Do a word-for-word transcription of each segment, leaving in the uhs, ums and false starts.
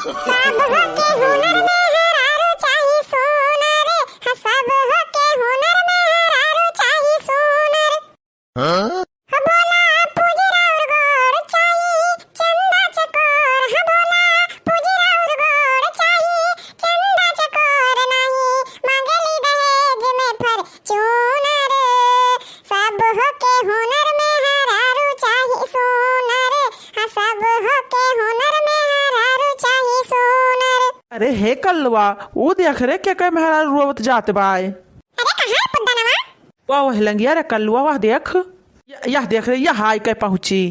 सब होके हुनर मेहरारू चाही सुनर, हाँ, सब होके हुनर मेहरारू चाही सुनर। हाँ? हो बोला पूजी राउर गोड़ चाही चंदा चकोर, हो बोला पूजी राउर गोड़ चाही चंदा चकोर, नाही मांगेली दहेज में फॉर्च्यूनर। सब होके हुनर मेहरारू चाही सुनर, हाँ, सब होके हुनर मेहरारू चाही सुनर। अरे हे कल्लुआ, ऊ देख रे, के के मेहरारू रोवत जात बाय। अरे कहाँ रे पुद्दनवा? वाह, वाह, लंगिया रे कल्लुआ, वाह देख। यह, यह देख रे, यह आइ के पहुँची।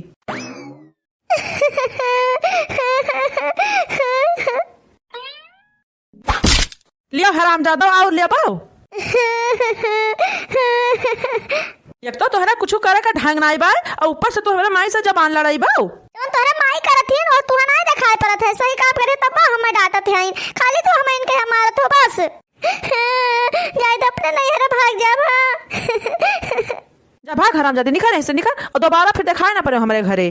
लियो हरामजादो, और ले पाओ। एक तो तोहरा कुछु करे का ढंग नाई बा, और ऊपर से तू हमरे माई से जबान लड़ाई बा। जौन तोहरे माई करत हिन, और तुहा नाई देखाई परत है। सही काम करे तब हमें डांटत है, खाली तू हमें इनके मारत हो बस। जाए तो अपने नैहर भाग जाब। जा भाग हरामजादी, निकर ऐसे निकर, और दोबारा फिर देखाए ना पड़े हमरे घरे।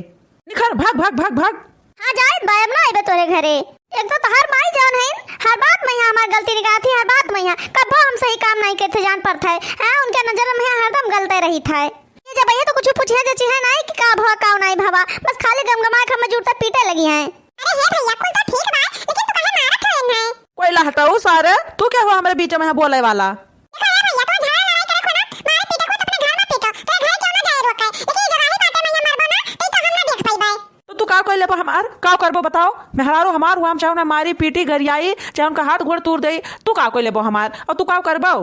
निकर, भाग, भाग, भाग, भाग। हाँ, जाइत बा, अब ना आइबे तोरे घरे। एक तो तोहार माई जौन है, हर बात में यहाँ हमार गलती निकालत ही, हर बात में यहाँ। कब्बो हम सही काम नाई करते जान परत है। हाँ, उनके नजर में हरदम गलते रहित है। ये जब ये तो कुछ पूछे जची है नाई कि का भवा, का नाई भवा, बस खाली गमगमा के हमें जूता पीटे लगी हैं। अरे हे भैया, कुल तो ठीक बा, लेकिन तू काहे मारत है इन्हें? कोई लहटाऊ सारे, तू क्या हुआ हमरे बीच में यहाँ बोले वाला? देखो यार भैया, तुम झगड़ा लड़ाई करे खुद, मारे पीटे खुद अपने घर में पीटो, तेरे घर क्यों ना जाए रोक है, लेकिन ये जो राही बाटे में मरबो ना, तो, तो हम ना देख पाइबे। तो तू का कोई लेबो हमार? का करबो बताओ? मेहरारू हमार हुआ, हम चाहे उन्हें मारी, पीटी, गरियाई, चाहे उनका हाथ गोड़ तूर देई, तू का कोई लेबो हमार? और तू का करबो?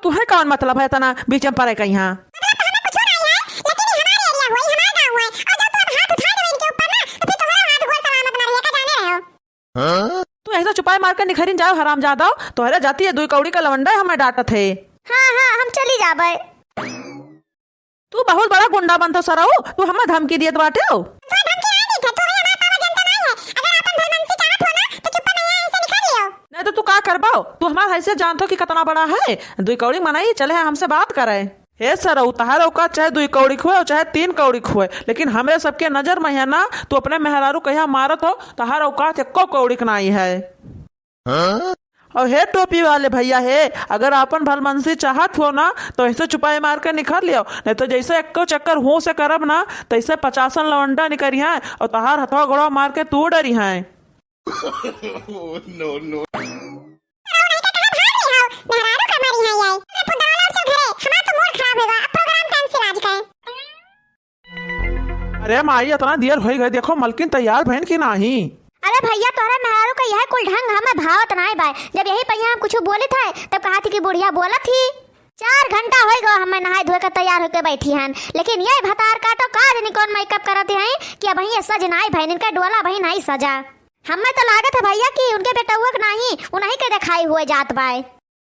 तुहे कौन मतलब है इतना बीच में पड़े का यहाँ? मतलब तो हमें कुछ नहीं है, लेकिन ये हमारे एरिया हुआ, ये हमारा गाँव है, और जब तू अब हाथ उठा देवे इनके ऊपर ना, तो फिर तुम्हारा हाथ गोड़ सलामत ना रहे, का जाने रहे हो? हाँ? तू ऐसा चुपाई मार के निखरिन जाओ, हरामजादा। तोहरे जाति है दुई कौड़ी का लवंडा है, हमें डांटत है। हाँ, हाँ, हम चली जाबे। तू बहुत बड़ा गुंडा बनत हो सरऊ, तू हमें धमकी दियत बाटे हो। तू धमकी नहीं देत है, तू भी हमार पावर जनता नहीं है। अगर आपन भलमनसी चाहत हो ना, तो चुप्पा नहीं है, ऐसे निकल लियो। नहीं तो तू का करबो? तू हमार हैसियत जानत हो कि कितना बड़ा है। दुई कौड़ी मनई चले है हमसे बात करे। हे सरऊ, तहार औकात चाहे दुई कौड़ी क होए और चाहे तीन कौड़ी क होए, लेकिन हमरे सबके नजर में है ना, तू अपने मेहरारू कहिया मारत हो, तहार औकात एको कौड़ी क नाई है। हाँ? और हे टोपी वाले भैया हे, अगर आपन भलमनसी चाहत हो ना, तो ऐसे चुपाई मार के निखर लियो, नहीं तो जैसे एको चक्कर हूँ से करब ना, तैसे पचासन लवंडा निकरी हैं और तहार हथवा गोड़वा मार के तू डरी हैं। Oh, no, no। सरऊ नहीं तो कहाँ भाग रही हो? मेहरारू का मारी है ये। अरे पुद्दनवा, चल घरे, हमार तो मूड खराब होगा, अब प्रोग्राम कैंसिल आज का। अरे माई, इतना देर होइ गए, देखो मलकिन तैयार भइन कि नाही? अरे भैया, तोहरे मेहरारू का यह कुल ढंग हमें भावत नाई बाय। जब यही पहिया हम कुछ बोलित है, तब कहा थी कि बुढ़िया बोलत ही। चार घंटा होइ गो हमें नहाए धोए के तैयार होके बैठी हन, लेकिन ये भतार काटो का जानी कौन मेकअप करत हैं कि अबहीं ये सज नाई भइन, इनका डोला अबहीं नाई सजा। हमें तो लागत है भैया कि उनके बेटउआ के नाही, उन्हीं के देखाई हुए जात बाय।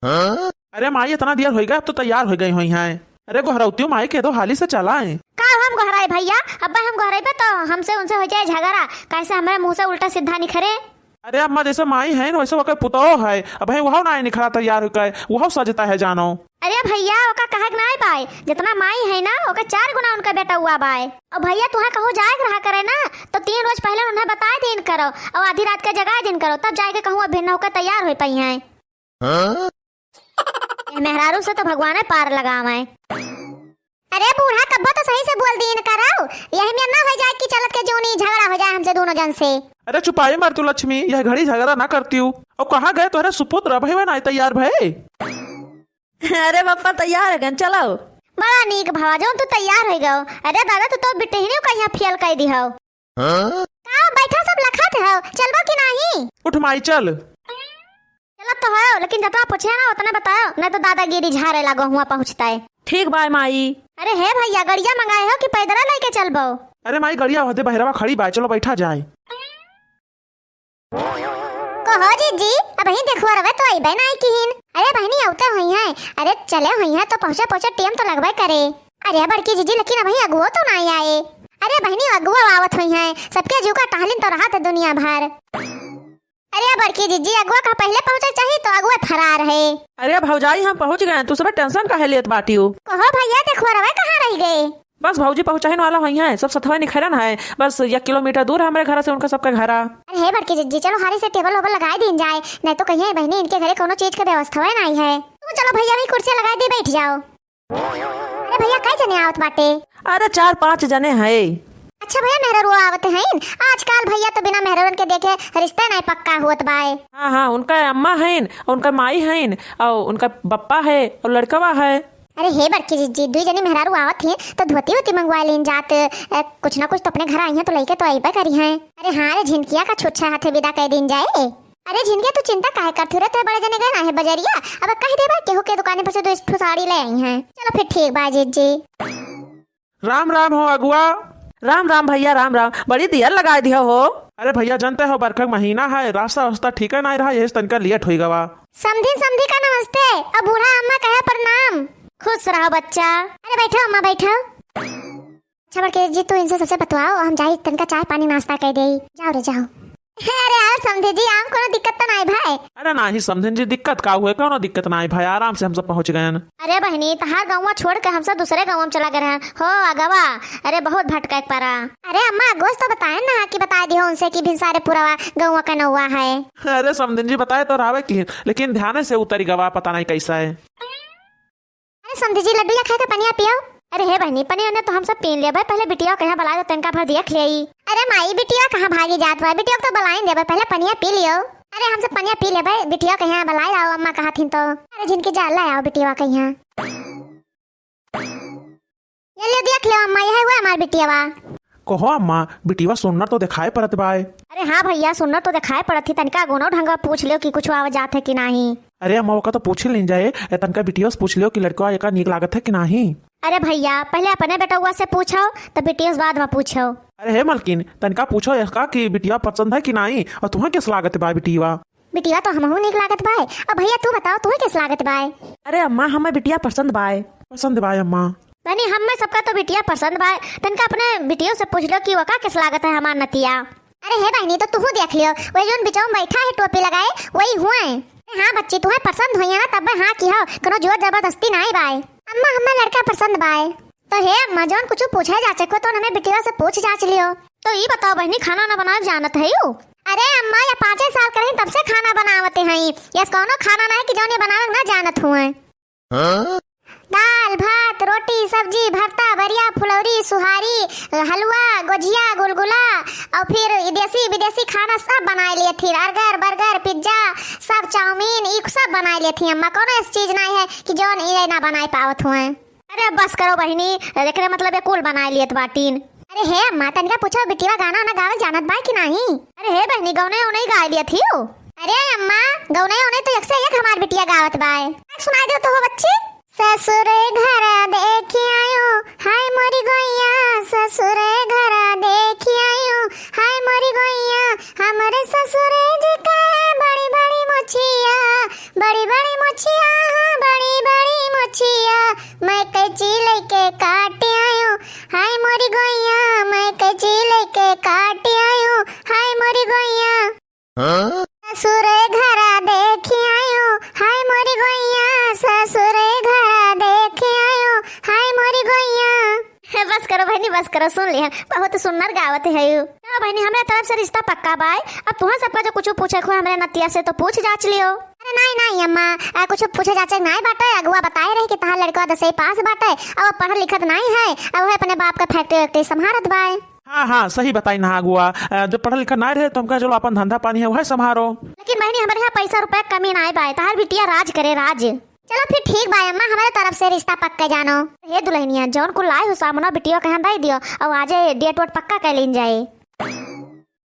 हाँ? अरे माई, इतना देर होइ गए, अब तो तैयार होइ गई हुई हैं। अरे गोहरौतियो माई, कह दो हाली से चला है। का हम गोहराई भैया? अब्बे हम गोहराइबे तो हमसे उनसे हो जाए झगड़ा, कैसे हमारे मुंह से उल्टा सीधा निखरे। अरे अम्मा, जैसे माई है ना, वैसे ओकर पुतोह है। अबहीं वह ना निखरा तैयार होके, वह सजता है जानो। अरे भैया, ओका कहक नाई बाय, जितना माई है ना, ओकर चार गुना उनका बेटउआ बाय। और भैया, तुहा कहूँ जाए के रहा करे ना, तो तीन रोज पहले उन्हें बताए दिन करो और आधी रात के जगाए दिन करो, तब जाए के कहूँ अभी नौका तैयार हो पाई हैं। हाँ? ए मेहरारू से तो भगवाने पार लगावे। अरे बूढ़ा, कब्बो तो सही से बोल दीन करो, यही में ना हो जाए कि चलत के जोनी झगड़ा हो जाए हमसे दोनों जन से। अरे चुपाई मार तू लक्ष्मी, यह घड़ी झगड़ा ना करती हूँ। और कहाँ गए तोहरे सुपुत्र, अबही वे नाई तैयार भए? अरे बप्पा, तैयार हो गए, चलो। बड़ा नीक भवा जौन तू तैयार हो गयो। अरे दादा, तू तो बिटहिनी का यहाँ फेल कर दी हो। हाँ? का बैठा सब लखत हो, चलबो कि नाही? उठ माई, चल। चलत तो हो, लेकिन जतवा पूछे ना, उतने बताओ, नहीं तो दादागिरी झारे लागो हुआ पहुँचता है। ठीक बाय माई। अरे हे भैया, गड़िया मंगाए हो कि पैदल लेके चलबो? अरे माई, गड़िया होते बहरवा खड़ी बाय, चलो बैठा जाए। कहो जीजी, अबही देखुआ रवे तो अइबे नाई किहिन। अरे बहिनी, अउते हुई हैं। अरे चले हुई हैं तो पहुँचे पहुँचे टेम तो लगबे करे। अरे बड़की जीजी, लेकिन अबही अगुओ तो नाई आए। अरे बहिनी, अगुओ आवत हुई हैं, सबके जूका टहलिन तो रहत है दुनिया भर। अरे बड़की जीजी, अगुआ का पहले पहुँचे चाहिए तो अगुआ फरार है। अरे भौजाई, हम पहुँच गए, तू सब टेंशन काहे लेत बाटियो? कहो भैया, देखुआ रवे कहाँ रह गए? बस भौजी पहुँचाइन वाला होइहैं, सब सथवा निखरन है, बस एक किलोमीटर दूर है हमरे घरा से उनका सबका घरा। अरे हे बड़की जिज्जी, चलो हाली से टेबल वेबल लगाइ दीन जाए, नहीं तो कहिहैं बहिनी इनके घरे कौनो चीज के व्यवस्था नाहीं है। तू चलो भैया, वही कुर्सी लगाइ दी, बैठ जाओ। अरे भैया, कै जने आवत बाटे? अरे चार पाँच जने है। अच्छा भैया, मेहरारू आवत हैं? आजकल भैया तो बिना मेहरारून के देखे रिश्ता नाहीं पक्का होत बाए। हाँ, हाँ, उनका अम्मा हैं, उनका माई हैं, और उनका बप्पा है, और लड़कवा है। अरे हे बड़की जिज्जी, दुई जनी मेहरारू आवत हैं, तो धोती वोती मंगवा लीन जात। ए, कुछ ना कुछ तो अपने घर आई हैं, तो लइके तो अइबे करिहैं। अरे हाँ रे, झिनकिया का छुच्छा हाथे विदा कइ दीन जाए। अरे झिनके, तू चिंता काहे करत हू रे? तोहे बड़े जने गए ना है बजरिया, अब कहि देबा केहू के दुकाने पर से दो ठो साड़ी ले आई हैं। चलो फिर ठीक बा जिज्जी। राम राम हो अगुआ। राम राम भैया, राम राम। बड़ी देर लगाइ दिया हो। अरे भैया, जनते हो बरखा के महीना है, रास्ता वास्ता ठीक नाहीं रहा, यही से तनिका लेट होइ गवा। समधी, समधी का नमस्ते, अब बूढ़ा अम्मा कहे प्रणाम। खुश रहो बच्चा। अरे बैठो अम्मा, बैठो। अच्छा बड़के जी, तू इनसे सबसे बतवाओ, हम जाई तनका चाय पानी नाश्ता कइ देई। जाओ रे, जाओ। अरे आओ समधी जी, आम कोनो दिक्कत तो नाहीं भाई? अरे नाहीं समधिन जी, दिक्कत का हुए, कोनो दिक्कत नाहीं भाई, आराम से हम सब पहुँच गयन। अरे बहिनी, तहार गौवा छोड़ के हम सब दूसरे गौवा में चला गए रहन हो अगवा। अरे बहुत भटके के परा। अरे अम्मा, अगवा से तो बताए ना कि बताए दियो उनसे कि भिनसारे पुरवा गौवा का नौवा है। अरे समधिन जी, बताए तो रहवे की, लेकिन ध्यान से उतरी गवा, पता नाहीं कैसा है। अरे समधी जी, लड्डू या खाए के पनिया पियो। अरे हे बहिनी, पनिया ने तो हम सब पी लेबे, पहले बिटिया कहाँ बलाए तो तनका भर देख लेई। अरे माई, बिटिया कहाँ भागी जात बा? बिटिया को तो बलाइन देबे, पहले पनिया पी लियो। अरे हम सब पनिया पी लेबे, बिटिया कहाँ बलाए लाओ, अम्मा कहा थी तो। अरे झिनके जा, ले आओ बिटिया कहाँ। ये ले देख ले अम्मा, यह हुआ हमार बिटियावा। कहो अम्मा, बिटियावा सुन्नर तो देखाए पड़त बाय। अरे हाँ भैया, सुन्नर तो देखाए पड़त ही, तनिका गुनो ढंगवा पूछ लियो कि कुछ आवा जात है कि नाहीं। अरे अम्मा, ओका तो पूछ ही लीन जाए, ए, तनिका बिटियावा से पूछ लियो कि लड़कवा एका नीक लागत है कि नाहीं। अरे भैया, पहले अपने बेटउआ से पूछो, तो बिटिया से बाद में पूछो। अरे हे मलकिन, तनिका पूछो एका कि बिटियावा पसंद है कि नाहीं, और तुहें कैस लागत बा बिटियावा? बिटिया तो हमहू नीक लागत बाय। अब भैया तू बताओ, तुहे कैस लागत बाय? अरे अम्मा, हमें बिटिया पसंद बाय। पसंद बाय अम्मा। बहनी, हमें सबका तो बिटिया पसंद बाय। तनका अपने बिटियों से पूछ लो कि वका कैस लागत है हमार नतिया। अरे हे बहनी, तो तुहू देख लियो, वही जोन बिचवा में बैठा है टोपी लगाए, वही हुए। अरे हाँ बच्ची, तुहे पसंद होइया ना, तब हाँ किहो, कोनो जोर जबरदस्ती नाहीं बाय। अम्मा, हमें लड़का पसंद बाय। तो हे अम्मा, जौन कुछ पूछे जाचे को तो हमें बिटिया से पूछ जांच लियो। तो ई बताओ बहनी, खाना ना बनावे जानत है यू? अरे अम्मा, ये पाँचे साल के रही तब से खाना बनावते हैं। यस कौनो खाना ना है कि जौन ये बनावे ना जानत हुए। हाँ? दाल, भात, रोटी, सब्जी, भरता, बरिया, फुलौरी, सुहारी, हलवा, गोझिया, गुलगुला और फिर देसी विदेशी खाना सब बनाए लिए थी। अर्गर, बर्गर, पिज्जा, सब चाउमीन, ई सब बनाए लिए थी अम्मा। कौनो ऐसी चीज नहीं है कि जौन ये ना बनाए पावत हुए। अरे बस करो बहिनी, एकरे मतलब ये कुल बनाए लियत बाटीन। अरे हे अम्मा, तनिका पूछो बिटिया गाना ना गावे जानत बाय कि नाहीं? अरे हे बहिनी, गौने ओने गाए लियत हियो? अरे अम्मा, गौने ओने तो एक से एक हमार बिटिया गावत बाय। सुनाई दो तो हो बच्ची। ससुरे घरा देखि आयो, हाय मोरी गोइया, ससुरे घरा देखि आयो, हाय मोरी गोइया, हमरे ससुरे जी के बड़ी बड़ी मोछिया, बड़ी बड़ी मोछिया, हाँ, बड़ी बड़ी मोछिया, मैं कैंची लेके काट आयो, हाय मोरी गोइया, मैं कैंची लेके काट आयो, हाय मोरी गोइया। हाँ? ससुरे घरा देखि आयो, हाय मोरी गोइया, ससुरे घरा देखि आयो, हाय मोरी गोइया। हे, बस करो बहनी, बस करो, सुन लिया, बहुत सुंदर गावत है यू। चलो बहनी, हमरे तरफ से रिश्ता पक्का बाय। अब तुहा सबका जो कुछ पूछे को हमरे नतिया से तो पूछ जांच लियो। अरे नाहीं, नाहीं अम्मा, आ, कुछ पूछे जांचे नाहीं बाटे। अगुआ बताए रहे कि तहार लड़का दसवीं पास बाटे, अब वो पढ़त लिखत नाहीं है, अब वो अपने बाप का फैक्ट्री वैक्ट्री संभारत बाय। हाँ, हाँ, सही बताइन हा अगुआ, आ, जब पढ़त लिखत नाहीं रहे तो हमका चलो अपन धंधा पानी है वह संभारो। लेकिन बहनी, हमरे यहाँ पैसा रुपया कमी नाहीं बाय, तहार बिटिया राज करे, राज। चलो फिर ठीक बा अम्मा, हमरे तरफ से रिश्ता पक्का जानो। हे दुल्हनिया, जौन कुल लाए हो सामना बिटिया कहाँ दे दियो, और आजे डेट वेट पक्का कर लीन जाए।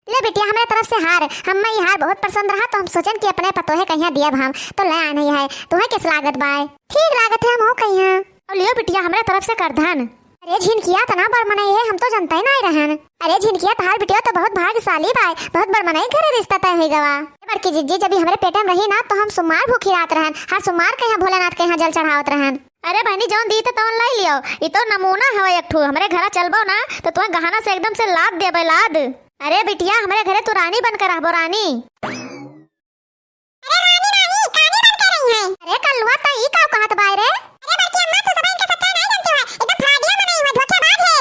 ले बिटिया, हमरे तरफ से हार, हमें ये हार बहुत पसंद रहा, तो हम सोचन कि अपने पतोहे कहिया दियब हम, तो ले आने है। तुहे कैस लागत बाय? ठीक लागत है, हम हो कहिया। और लियो बिटिया, हमरे तरफ से करधन। अरे झिनकिया तना बड़ मनई है, हम तो जनते नाहीं रहन। अरे झिनकिया, तहार बिटिया तो बहुत भाग्यशाली बाय, बहुत बड़ मनई घरे रिश्ता तय हुई गवा। ए बड़की जिज्जी, जब ई हमरे पेटे में रही ना, तो हम सोमार भूखी रहत रहन, हर सोमार के यहाँ भोलेनाथ के यहाँ जल चढ़ावत रहन। अरे बहनी, जौन दी तो तौन लाई लियो, ई तो नमूना हवे एक ठो। हमरे घरा चलबो ना, तो तुहे गहना से एकदम से लाद देबे, लाद। अरे बिटिया, हमरे घरे तू रानी बन के रहबो, रानी। अरे रानी, रानी, कानी बन के रही है? अरे कल्लुआ, तो ई का कहत बाय रे? अरे बड़की अम्मा, तू सब इनके सच्चाई नहीं जानती हो, एकदम फराडिया मनई हुआ, धोखेबाज है।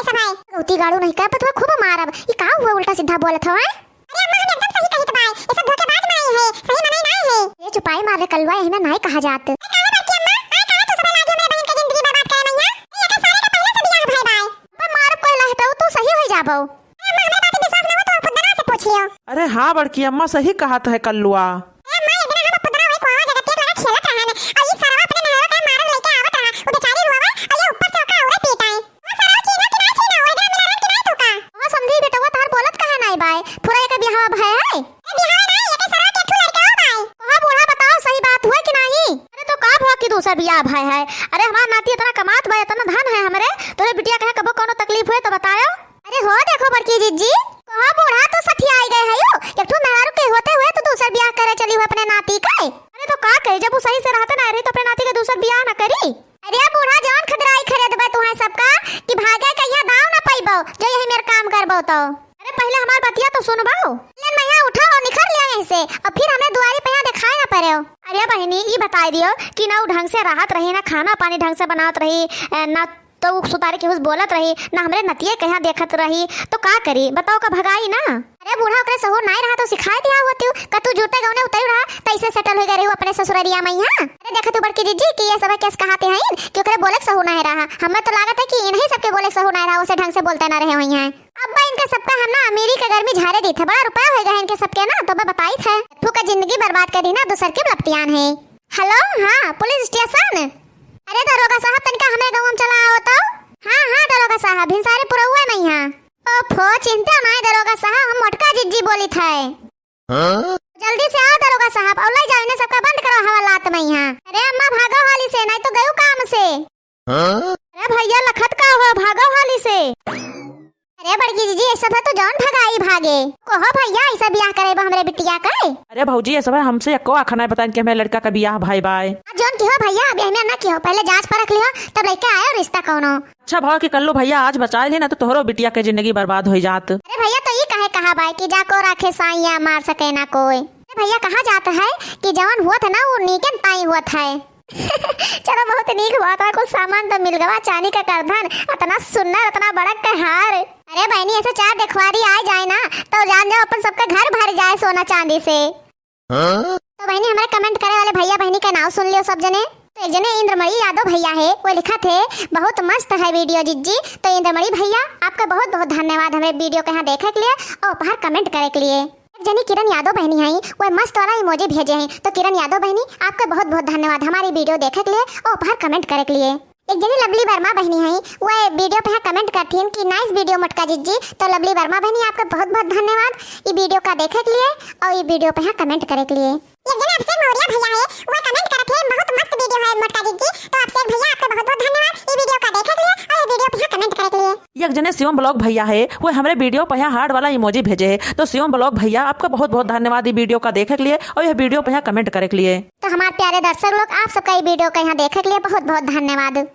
बिगाड़ू नहीं का, पतवा खूब मारब। ई का हुआ, उल्टा सीधा बोलत हवा? अरे अम्मा, हम एकदम सही कहित बाय। ये सब धोखेबाज मनई है, सही मनई नाय है। ए चुपाई मार रे कलुआ, एहमे नाय कहा जात। अरे काहे बड़की अम्मा, आय काहे तू सब लागे हमरे बहिन के जिंदगी बर्बाद करे मैया? ए एकर सारे के पहले से बियाह भय बाय। अबे मारब कहला है तो तू सही होई जाबो। अरे अम्मा, हमरे बात विश्वास ना हो तो आप खुद से पूछ लियो। अरे हाँ बड़की अम्मा, सही कहत है कलुआ। ए अम्मा, एक दिन हम पुदरा वही कोवा जगतिया लगा खेलत रहन, और ई सरवा अपने नहरवा के मारन लेके आवत रहा। वो बेचारी रोवे, और ये ऊपर से ओका औरत पीटाए। वो सरवा छीना कि ना छीना, वो एकरा मिला रहन कि ना तू का? वहाँ समझी बेटवा, तार बोलत काहे नाई बाय? थोड़ा एक बिहावा भय है? ए बिहावा नाई, एके सरवा के एक ठो लड़का हो बाय। वहाँ बूढ़ा बताओ, सही बात हुआ कि नाई? अरे तो का भवा कि दूसर बियाह भय है? अरे हमार नाती इतना कमात बा, इतना धन है हमरे, तोरे बिटिया कहे कबो कोनो तकलीफ हुए तो बतायो। अरे हो देखो बड़की जिज्जी, कहो बूढ़ा तो सठियाई गए है यो, एक ठो मेहरारू के होते हुए तो दूसर बियाह करे चली हो अपने नाती के। अरे तो का करी, जब वो सही से रहते ना रही तो अपने नाती के दूसर बियाह ना करी। अरे बूढ़ा जौन खदराई खरीदबे तुहे सबका कि भागे कहिया दाव ना पइबो, जो यही मेर काम करबो तो। अरे पहले हमार बतिया तो सुनबो। लेन मैया उठो और निखर लिया यहीं से, और फिर हमें दुआरी पे यहाँ दिखाई ना पड़े। अरे बहिनी, ई बताई दियो कि ना उ ढंग से रहत रही, ना खाना पानी ढंग से बनावत रही, ए, ना तो उ सुतारी केहू से बोलत रही, ना हमरे नतिये कहाँ देखत रही, तो का करी? बताओ, का भगाई ना? अरे बूढ़ा, ओकरे सहूर नाई रहा तो सिखाई दिया होती हूँ। का तू जुरते गौने उतरी रहा, तैसे सेटल हो गए रही अपने ससुररिया में यहाँ। अरे देखा तू बड़की जिज्जी कि ये सब केस कहाते हैं कि ओकरे बोले के सहूर नाई रहा। हमें तो लागत है कि इन्हीं सबके बोले के सहूर नाई रहा, उसे ढंग से बोलते ना रहे हुई हैं। अब बा इनके सबका हम ना अमीरी के गर्मी झारे दी थे, बड़ा रुपया होएगा है इनके सबके ना, तो बा बताई थे। फूका जिंदगी बर्बाद कर दी ना, दूसर के लपटियान है। हेलो, हाँ, पुलिस स्टेशन। अरे दरोगा साहब, तनिका हमरे गाँव में चला आओ तो। हाँ, हाँ, दरोगा साहब, भिनसारी पुरौआ में यहाँ। ओफो, चिंता नाय दरोगा साहब, हम मोटका जिज्जी बोली थे। हाँ? जल्दी से आओ दरोगा साहब, और ले जाओ इन्हें सबका बंद करो हवालात में यहाँ। अरे अम्मा, भागो हाली से, नाई तो गयू काम से। हाँ? अरे भैया, लखत का हो, भागो हाली से। अरे बड़की जिज्जी, ये सब है तो जौन भगाई भागे। कहो भैया, ऐसा बियाह करे बा हमरे बिटिया के? अरे भौजी, ये सब है हमसे एको आखा नाय बताइन कि हमें लड़का का बियाह भाई बाय। आ जौन की हो भैया, अब हमें ना की हो, पहले जांच परख लियो, तब लेके आयो रिश्ता कौनो। अच्छा भवा कि कल्लू भैया आज बचाए ले, ना तो तोहरो बिटिया के जिंदगी बर्बाद हो जात। अरे भैया, तो ई काहे कहा बाय कि जाको राखे साइया मार सके ना कोई। अरे भैया, कहा जात है कि जवन हुआ था ना, वो नीके ताई हुआ था। चलो, बहुत नीक बात है, कुछ सामान तो मिल गवा, चांदी का करधन, इतना सुंदर, इतना बड़ा के हार। अरे बहनी, ऐसे चार देखवारी आ जाए ना, तो जान जाओ अपन सबका घर भर जाए सोना चांदी से। हाँ? तो बहनी, हमारे comment करे वाले भैया बहनी का नाव सुन लियो सब जने। तो एक जने इंद्रमणि यादव भैया है, वो लिखा थे, "बहुत मस्त है video जिज्जी।" तो इंद्रमणि भैया, आपका बहुत बहुत धन्यवाद हमारे video के यहाँ देखे के लिए और उपहार comment करे के लिए। एक जनी किरण यादव बहनी है, वो मस्त वाला emoji भेजे हैं। तो किरण यादव बहनी, आपका बहुत बहुत धन्यवाद हमारी video देखे के लिए और उपहार comment करे के लिए। एक जनी लवली वर्मा बहनी है, वो video पे यहाँ comment करथिन कि "nice video मोटका जिज्जी।" तो लवली वर्मा बहनी, आपका बहुत बहुत धन्यवाद ई video का देखे के लिए और ई video पे यहाँ comment करे के लिए। एक जने अभिषेक मौर्य भैया है, वो comment करत है, "बहुत मस्त video है मोटका जिज्जी।" तो अभिषेक भैया, आपका बहुत बहुत धन्यवाद ई video का देखे के लिए और ई video पे यहाँ comment करे के लिए। एक जने शिवम vlog भैया है, वो हमरे video पे यहाँ heart वाला emoji भेजे है। तो शिवम vlog भैया, आपका बहुत बहुत धन्यवाद ई video का देखे के लिए और यह video पे यहाँ comment करे के लिए। तो हमारे प्यारे दर्शक लोग, आप सबका ई video का यहाँ देखे के लिए बहुत बहुत धन्यवाद।